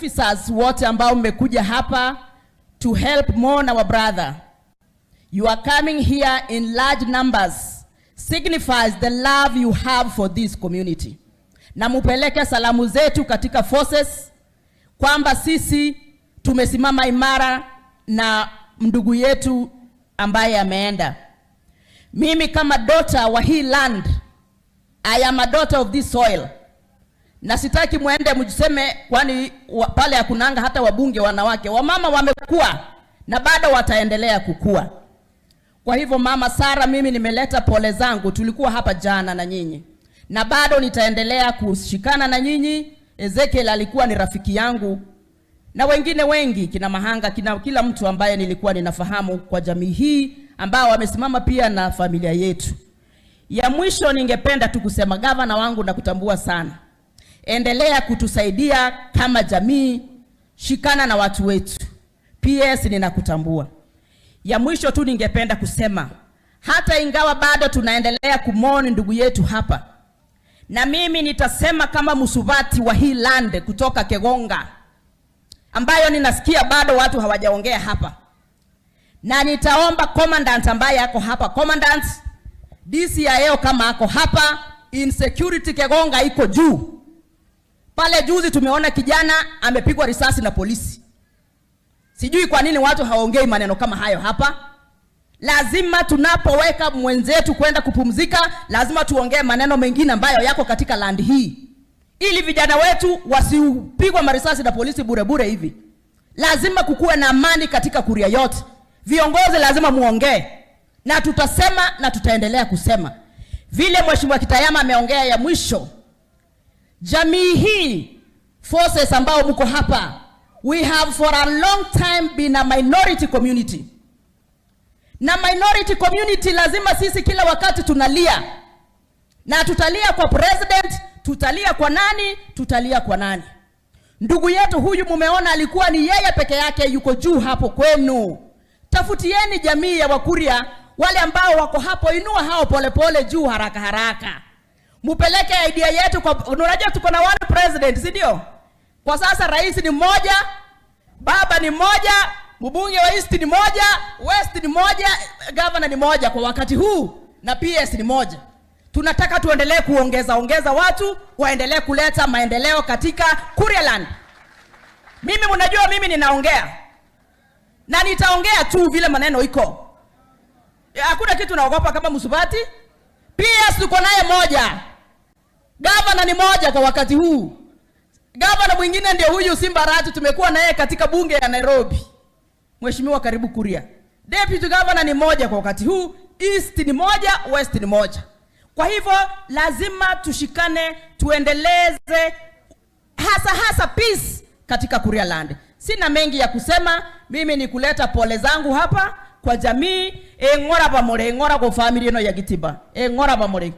Officers wote ambao mmekuja hapa to help mourn our brother. You are coming here in large numbers signifies the love you have for this community. Na mupeleke salamu zetu katika forces kwamba sisi tumesimama imara na ndugu yetu ambaye ameenda. Mimi kama daughter wa hii land, I am a daughter of this soil, na sitaki mwende mjiseme, kwani pale hakunanga hata wabunge wanawake. Wamama wamekuwa na bado wataendelea kukua. Kwa hivyo, Mama Sara, mimi nimeleta pole zangu. Tulikuwa hapa jana na nyinyi na bado nitaendelea kushikana na nyinyi. Ezekiel alikuwa ni rafiki yangu na wengine wengi, kina Mahanga, kina kila mtu ambaye nilikuwa ninafahamu kwa jamii hii ambao wamesimama pia na familia yetu. Ya mwisho ningependa tu kusema, gavana wangu, nakutambua sana, endelea kutusaidia kama jamii, shikana na watu wetu. PS, ninakutambua. Ya mwisho tu ningependa kusema, hata ingawa bado tunaendelea kumourn ndugu yetu hapa, na mimi nitasema kama msuvati wa hii land kutoka Kegonga, ambayo ninasikia bado watu hawajaongea hapa, na nitaomba commandant ambaye ako hapa, commandant DCIO kama ako hapa, insecurity Kegonga iko juu. Pale juzi tumeona kijana amepigwa risasi na polisi. Sijui kwa nini watu hawaongei maneno kama hayo hapa. Lazima tunapoweka mwenzetu kwenda kupumzika, lazima tuongee maneno mengine ambayo yako katika land hii, ili vijana wetu wasipigwa marisasi na polisi bure bure hivi. Lazima kukuwe na amani katika Kuria yote. Viongozi lazima muongee, na tutasema na tutaendelea kusema vile Mheshimiwa Kitayama ameongea. Ya mwisho, jamii hii, forces ambao mko hapa, we have for a long time been a minority community, na minority community lazima sisi kila wakati tunalia, na tutalia kwa president, tutalia kwa nani, tutalia kwa nani. Ndugu yetu huyu mumeona alikuwa ni yeye peke yake yuko juu hapo kwenu. Tafutieni jamii ya Wakuria wale ambao wako hapo, inua hao polepole juu haraka haraka, mupeleke idea yetu kwa. Unajua tuko na one president, si ndio? Kwa sasa rais ni mmoja, baba ni mmoja, mbunge wa East ni moja, West ni moja, governor ni moja kwa wakati huu na PS ni moja. Tunataka tuendelee kuongeza ongeza watu waendelee kuleta maendeleo katika Kurialand. Mimi mnajua mimi ninaongea na nitaongea tu vile maneno iko. Hakuna kitu naogopa kama Msubati. PS tuko naye moja, gavana ni moja kwa wakati huu. Gavana mwingine ndio huyu Simba Arati, tumekuwa naye katika bunge ya Nairobi. Mheshimiwa, karibu Kuria. Deputy governor ni moja kwa wakati huu, East ni moja, West ni moja. Kwa hivyo lazima tushikane, tuendeleze hasa hasa peace katika Kuria land. Sina mengi ya kusema, mimi ni kuleta pole zangu hapa kwa jamii. Eng'ora pamore, eng'ora kwa family ino ya Gitiba, eng'ora pamore.